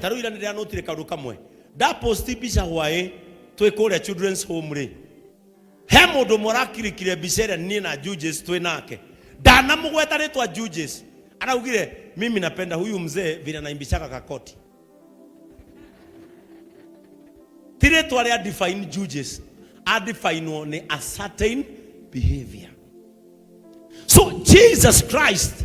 Ta rĩu ira nĩndĩranotire kaũndũ kamwe. Ndaposti mbica hwaĩ twĩ kũrĩa Children's Home rĩ, he mũndũ ũmwe ũrakirikire mbica ĩrĩa niĩ na Judges twĩ nake. Ndanamũgweta rĩtwa Judges. Araugire, mimi napenda huyu mzee vile anaimbishaga kakoti. Ti rĩtwa rĩa define Judges, adefinwo nĩ a certain behavior. So Jesus Christ,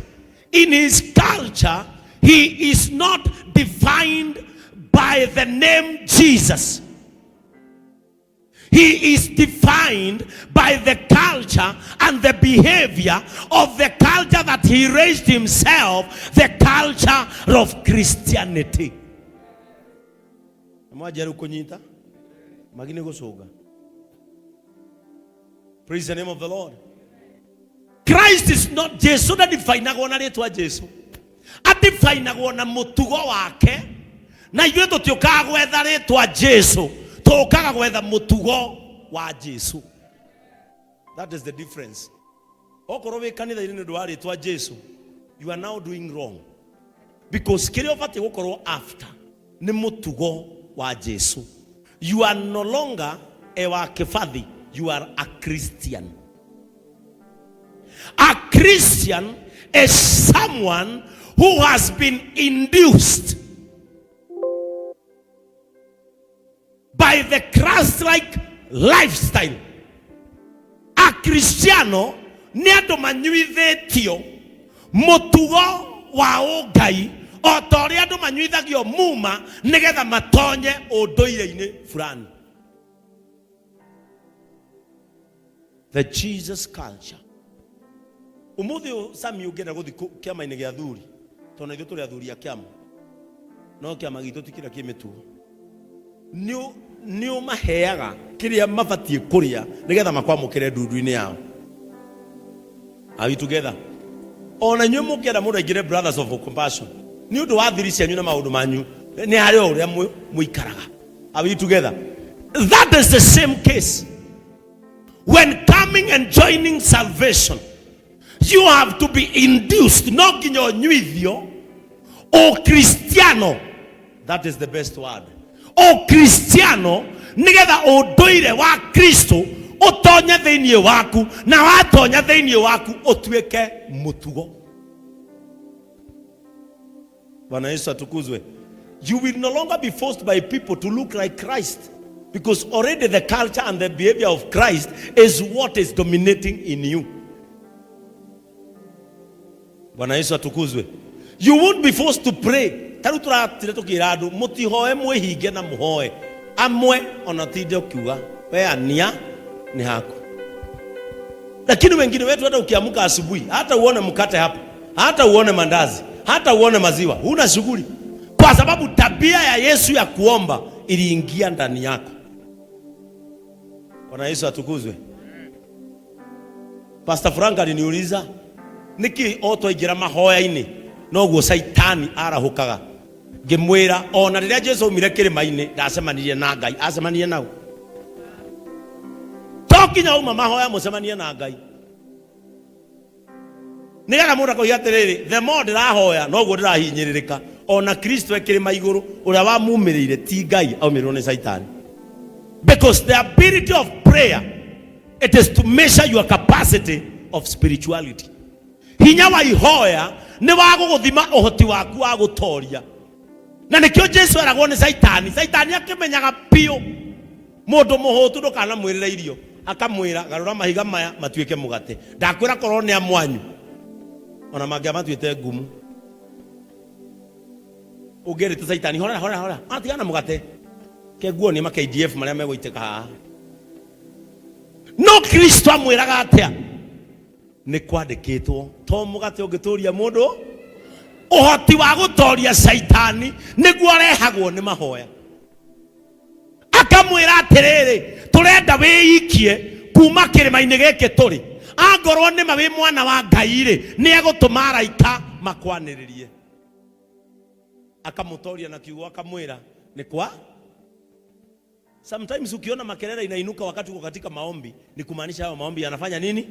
in his culture, he is not defined by the name Jesus. He is defined by the culture and the behavior of the culture that he raised himself, the culture of Christianity. Mwanjia rĩu kũnyita magi nĩ gũcũnga. Praise the name of the Lord. Christ is not Jesu ndadefinagwo na rĩtwa Jesu. Adefinagwo na mũtugo wake na ithuĩ tũtiũkaga gwetha rĩtwa Jesu, tũkaga gwetha mũtugo wa Jesu. That is the difference. Okorwo wĩ kanitha-inĩ nĩ ũndũ wa rĩtwa Jesu, you are now doing wrong. Because kĩrĩa ũbatiĩ gũkorwo after nĩ mũtugo wa Jesu. You are no longer a wa kĩbathi, you are a Christian. A Christian is someone who has been induced by the Christ-like lifestyle. Akristiano nĩ andũ manyuithĩtio mũtugo wa ũngai o ta ũrĩa andũ manyuithagio muma nĩgetha matonye ũndũire-inĩ fulani. The Jesus culture. Ũmũthĩ ũyũ Sami ũngĩenda gũthiĩ kĩama-inĩ gĩa athuri, tondũ na ithuĩ tũrĩ athuri a kĩama, no kĩama gitũ ti kĩrĩa kĩ mĩtugo. Nĩ ũmaheaga kĩrĩa mabatiĩ kũrĩa nĩgetha makwamũkĩre ndundu-inĩ yao. Are we together? Ona inyuĩ mũngĩenda mũndũ aingĩre Brothers of Compassion, nĩ ũndũ wa thiri cianyu na maũndũ manyu, nĩ harĩ o ũrĩa mũikaraga. Are we together? That is the same case. When coming and joining salvation, you have to be induced, no nginya ũnyuithio Ũkristiano. That is the best word. Ũkristiano nĩgetha ũndũire wa Kristo ũtonye thĩinĩ waku, na watonya thĩinĩ waku ũtuĩke mũtugo. Bwana Yesu atukuzwe. You will no longer be forced by people to look like Christ because already the culture and the behavior of Christ is what is dominating in you. Bwana Yesu atukuzwe. You won't be forced to pray. Ta rĩu tũratire tũkĩra andũ mũtihoe mwĩhinge na mũhoe amwe ona tinde ũkiuga we ania nĩ haku. Lakini wengine wetu hata ukiamka asubuhi hata uone mkate hapo, hata uone mandazi, hata uone maziwa, huna shughuli, kwa sababu tabia ya Yesu ya kuomba iliingia ndani yako. Bwana Yesu atukuzwe. Pastor Frank aliniuliza niki o twaingĩra mahoya-inĩ noguo Saitani arahũkaga. Ngĩmwĩra ona rĩrĩa Jesu aumire kĩrĩma-inĩ ndacemanirie na Ngai, acemanirie nao. To nginya uma mahoya mũcemanie na Ngai. Nĩgetha mũndũ akoiga atĩrĩrĩ, the more ndĩrahoya noguo ndĩrahinyĩrĩrĩka. Ona Kristo e kĩrĩma igũrũ ũrĩa wamumĩrĩire ti Ngai, aumĩrĩirwo nĩ Saitani. Because the ability of prayer, it is to measure your capacity of spirituality. Hinya wa ihoya nĩ wa gũgũthima ũhoti waku wa gũtoria. Na nĩkĩo Jesu eragwo nĩ Saitani. Saitani akĩmenyaga biũ mũndũ mũhũtu ndũkanamwĩrĩre irio, akamwĩra garũra mahiga maya matuĩke mũgate. Ndakwĩra korwo nĩ amwanyu ona mangĩamatuĩte ngumu. Ũngĩerĩte Saitani horera horera horera, atigana na mũgate, ke nguonie ma KDF marĩa megũitĩka haha. No Kristo amwĩraga atĩa? Nĩ kwandĩkĩtwo, to mũgate ũngĩtũria mũndũ. Ũhoti wa gũtoria Shaitani nĩguo ũrehagwo nĩ mahoya. Akamwĩra atĩrĩrĩ, tũrenda wĩikie kuma kĩrĩma-inĩ gĩkĩ tũrĩ, angorwo nĩma wĩ mwana wa Ngai-rĩ, nĩ egũtũma araika makwanĩrĩrie. Akamũtoria na kiugo, akamwĩra nĩ kwa. Sometimes ukiona makelele inainuka wakati uko katika maombi, ni kumaanisha hayo maombi yanafanya nini?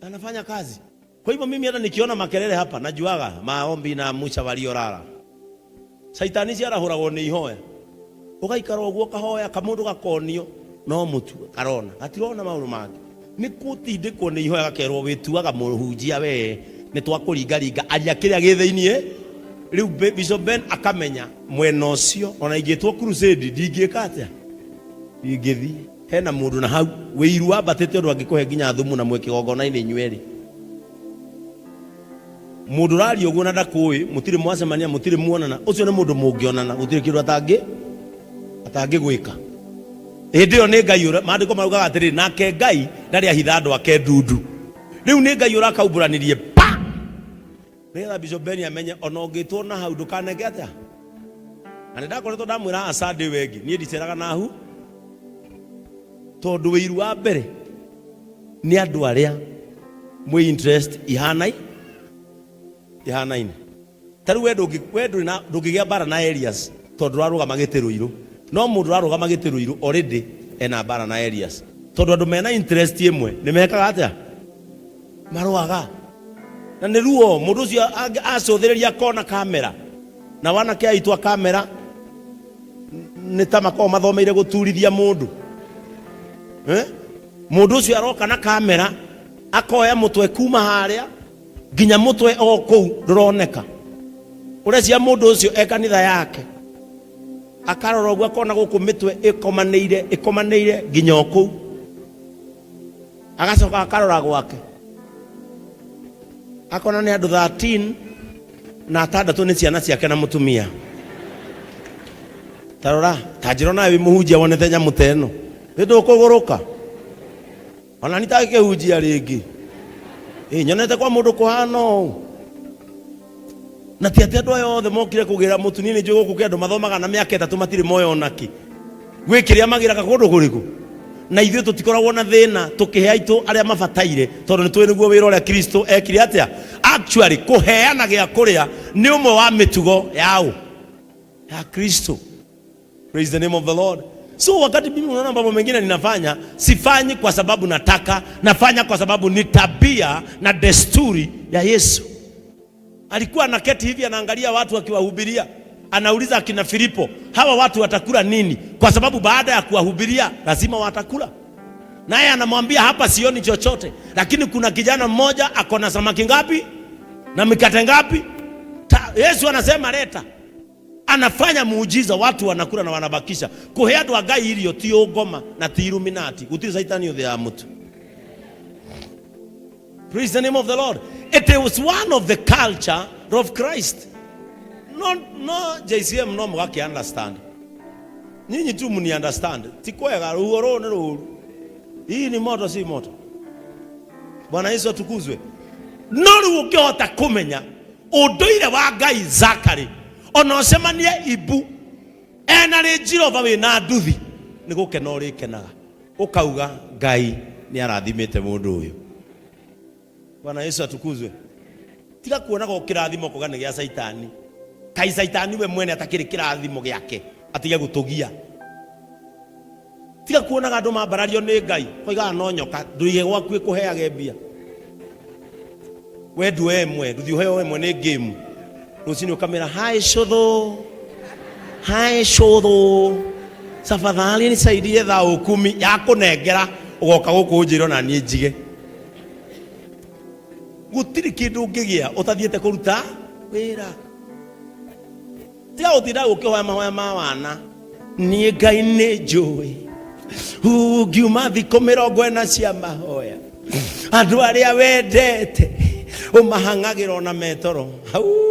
Yanafanya kazi. Kwa hivyo mimi hata nikiona makelele hapa najuaga maombi inaamusha waliolala. Caitani ciarahũragwo nĩ ihoya. Ũgaikara ũguo ũkahoya kamũndũ gakonio no mũtu karona gatirona maũndũ mangĩ. Nĩ gũtindĩkwo nĩ ihoya gakerwo wĩtuaga mũhunjia we nĩ twakũringaringa aria kĩrĩa gĩ thĩiniĩ. Rĩu Bishop Ben akamenya mwena ũcio ona ingĩtwo crusade ndingĩka atĩa, ndingĩthiĩ. Hena mũndũ na hau wĩiru wambatĩte ũndũ angĩkũhe nginya thumu na mwĩ kĩgongona-inĩ inyuerĩ. Mũndũ ũraria ũguo na ndakũĩ, mũtirĩ mwacemania, mũtirĩ muonana, ũcio nĩ mũndũ mũngĩonana, gũtirĩ kĩndũ atangĩ atangĩgwĩka. Hĩndĩ ĩyo nĩ Ngai ũrĩa maandĩko maugaga atĩrĩrĩ, nake Ngai ndarĩ ahitha andũ ake ndundu. Rĩu nĩ Ngai ũrakaumbũranirie pa nĩgetha Bishop Ben amenye ona ũngĩtwo na hau ndũkaneke atĩa. Na nĩ ndakoretwo ndamwĩra asande ĩyo ĩngĩ, niĩ ndiceraga na hu tondũ wĩiru wa mbere nĩ andũ arĩa mwĩ interest ihanai ihanaine. Ta rĩu we ndũngĩ we ndũrĩ na ndũngĩgĩa mbara na Elias tondũ ndũrarũgama gĩtĩ rũirũ, no mũndũ ũrarũgama gĩtĩ rũirũ already ena mbara na Elias tondũ andũ mena interest ĩmwe nĩ mekaga atĩa? Marũaga. Na nĩ ruo mũndũ ũcio acũthĩrĩria akona kamera na wanake aitũ a kamera nĩ ta makoragwo mathomeire gũturithia mũndũ eh? Mũndũ ũcio aroka na kamera akoya mũtwe kuma harĩa nginya mũtwe o kũu ndũroneka. Ũrecia mũndũ ũcio e kanitha yake akarora ũguo akona gũkũ mĩtwe ĩkomanĩire ĩkomanĩire nginya o kũu, agacoka akarora gwake akona nĩ andũ 13 na atandatũ nĩ ciana ciake na mũtumia. Tarora ta njĩra onawe wĩ mũhunjia wonete nyamũ ta ĩno nĩ ndũkũgũrũka ona nĩ tangĩkĩhunjia rĩngĩ. Ĩ nyonete kwa mũndũ kũhana ũũ. Na ti atĩ andũ aya othe mokire kũgĩra mũtu, niĩ nĩ njũĩ gũkũ kwĩ andũ mathomaga na mĩaka ĩtatũ matirĩ moya onakĩ. Gwĩ kĩrĩa magĩraga kũndũ kũrĩkũ? Na ithuĩ tũtikoragwo na thĩna tũkĩhe aitũ arĩa mabataire tondũ nĩ tũĩ nĩguo wĩra ũrĩa Kristo ekire atĩa. Actually kũheana gĩa kũrĩa nĩ ũmwe wa mĩtugo ya ũ? Ya Kristo. Praise the name of the Lord. So wakati mimi unaona mambo mengine ninafanya, sifanyi kwa sababu nataka, nafanya kwa sababu ni tabia na desturi ya Yesu. Alikuwa anaketi hivi anaangalia watu akiwahubiria, anauliza akina Filipo, hawa watu watakula nini? Kwa sababu baada ya kuwahubiria lazima watakula. Naye anamwambia hapa sioni chochote, lakini kuna kijana mmoja ako na samaki ngapi na mikate ngapi? Yesu anasema leta. Anafanya muujiza, watu wanakula na wanabakisha. Kuhe andu a Ngai irio ti ungoma na ti Illuminati, gutiri saitani uthia mutu. Praise the name of the Lord. It was one of the culture of Christ. No, no JCM no mugaki understand. Nyinyi tu mni understand. Ti kwega ruo rũũ nĩ rũru. Hii ni moto si moto. Bwana Yesu atukuzwe. No rĩu ũngĩhota kũmenya ũndũire wa Ngai Zakari, ona ũcemanie ibu ena Range Rover wĩna nduthi, nĩ gũkena ũrĩkenaga, ũkauga Ngai nĩ arathimĩte mũndũ ũyũ. Bwana Yesu atukuzwe. Tiga kuonaga o kĩrathimo ũkauga nĩ gĩa Caitani. Kai Caitani we mwene atakĩrĩ kĩrathimo gĩake, atige gũtũgia. Tiga kuonaga andũ mambarario nĩ Ngai, koigaga no nyoka, ndũige gwaku ĩkũheage mbia. We nduoe ĩmwe, ndũthiĩ ũheo ĩmwe nĩ game. Rũcinĩ ũkamĩra hi cũthũ, hi cũthũ, tafadhali nisaidie thao kumi ya kũnengera, ũgoka gũkũ ũnjĩre ona niĩ njige. Gũtirĩ kĩndũ ũngĩgĩa ũtathiĩte kũruta wĩra. Tiga gũtinda ũkĩhoya mahoya ma wana. Niĩ Ngai nĩ njũĩ ungiuma thikũ 40 cia mahoya, andũ arĩa wendete ũmahang'agĩra ona metoro. Hau.